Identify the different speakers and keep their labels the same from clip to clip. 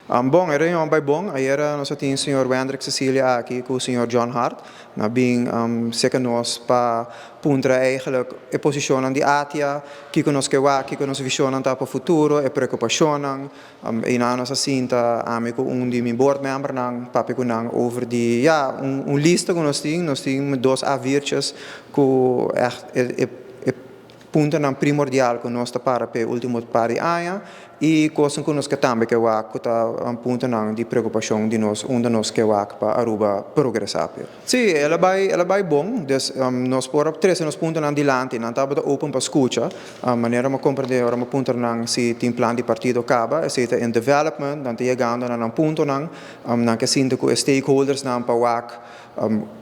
Speaker 1: Bon, e reunion a bay bon. Ayera nos a tin señor Wendrick Cecilia aki cu señor John Hart. Nan a bin cerca nos pa puntra eigenlijk e posicionnan di ATIA, kico nos ke wak, kico nos visionnan ta pa futuro, e preocupacionnan. Eynan nos a sinta ami cu un di mi board membernan papia cu nan over di, ja, un lista cu nos tin. Nos tin dos A4'tjes cu echt e puntonan primordial cu nos ta para p'e ultimo par di aña y cosnan cu nos ke tambe ke wak cu ta puntonan di preocupacion di nos unda nos ke wak pa Aruba progresa p'e. Si, el a bay, el a bay bon, dus nos por a trece nos puntonan dilanti, nan tabata open pa scucha, manera mi a comprende ora mi a puntra nan si tin plan di partido caba, esey ta in development, nan ta yegando na nan puntonan, nan ke sinti cu e stakeholdersnan pa wak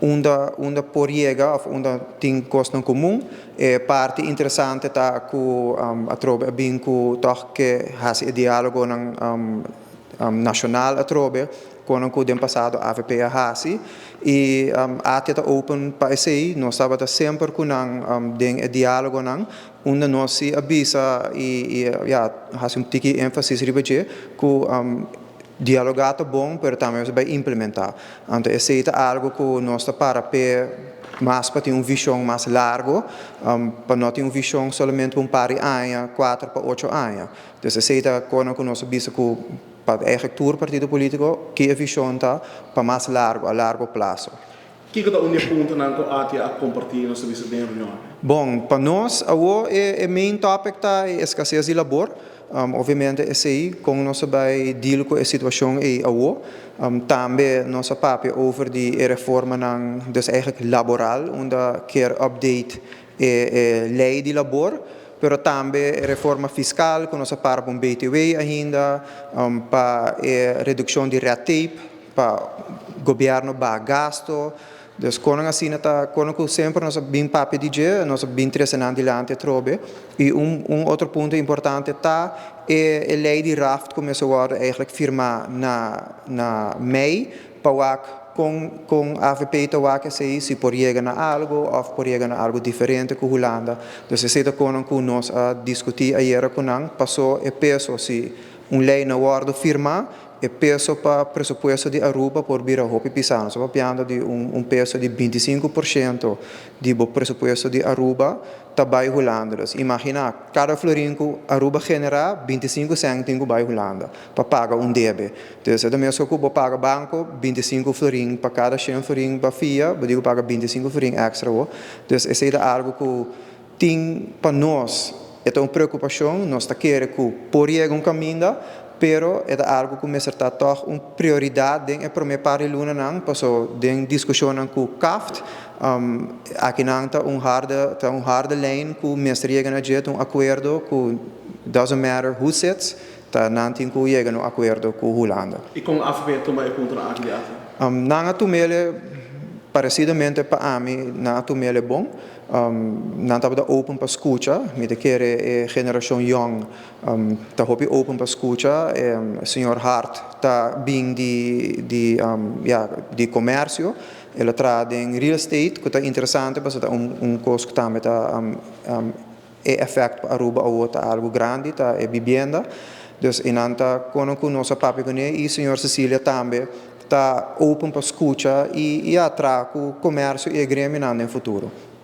Speaker 1: Unda unda por yega of unda tin kosnan komun. E parti interesante ta ku atrobe a bin ku tòg ke hasi e diálogonan nashonal atrobe konan ku den pasado avp a hasi i ATIA ta open pa esei. Nos tabata semper ku nan den e diálogonan unda nos si a bisa i ya hasi un tiki énfasis riba dje ku Dialogá ta bon, pero tambe nos bai implementá. Anto esei ta algu ku nos ta para p'e mas pa tin un vishon mas largu, pa no tin un vishon solamente pa un par di aña, 4 pa 8 aña. Dus esei ta kosnan ku nos a bisa ku pa eigenlijk tur partido polítiko ki e vishon ta pa mas largu, a largo plaso.
Speaker 2: Kiko ta un di e puntonan ku ATIA a kompartí nos a bisa den reunion aki?
Speaker 1: Bon, pa nos awo e main topic ta e eskases di labor. Obviamente esei kon nos a bai deal ku e situashon ei awo. Tambe nos a papia over di e reformanan, dus eigenlijk laboral, unda kier update e lei di labor, pero tambe e reforma fiskal ku nos a para pa un BTW ainda, pa e redukshon di red tape, pa gobièrnu baha gasto. Dus konan asina ta konan ku semper nos a bin papia di dje, nos a bin trese nan dilanti atrobe. I un otro punto importante ta e lei di RAFT ku mester wòrdu eigenlijk firmá na mei pa wak kon avp ta wak esei, si por yega na algu òf por yega na algu diferente ku Hulanda. Dus esei ta konan ku nos a diskutí ayera ku nan, paso e peso si un lei no wòrdu firmá, e peso pa presupuesto di Aruba por bira hopi pisá. Nos ta papiando di un peso di 25% di bo presupuesto di Aruba ta bai Hulanda. Dus imaginá, kada florin ku Aruba generá, 25 sènt tin ku bai Hulanda pa paga un debe. Dus e ta mesun ku bo paga banko 25 florin pa kada 100 florin pa fia, bo tin ku paga 25 florin èkstra bo. Dus esei ta algu ku tin pa nos e ta un preokupashon, nos ta kere ku por yega un kaminda, pero e ta algu ku mester ta tòg un prioridat den e promé par di lunanan, paso den diskushonnan ku CAFT, akinan ta un harde lijn ku mester yega na dje, ta un akuerdo ku doesn't matter who sits, ta nan tin ku yega na un akuerdo ku Hulanda.
Speaker 2: I kon AVP a tuma e puntonan aki di ATIA?
Speaker 1: Nan a tum'é paresidamente pa ami, nan a tum'é bon. Nan tabata open pa skucha, mi ta kere e generashon yong ta hopi open pa skucha. Señor Hart ta bin di ya, di komersio, el a traha den real estate ku ta interesante pasobra ta un kos ku tambe ta e efect pa Aruba awo ta algu grandi, ta e bibienda. Dus i nan ta kono ku nos a papia kuné i señor Cecilia tambe ta open pa skucha i ya traha ku komersio i e gremionan den futuro.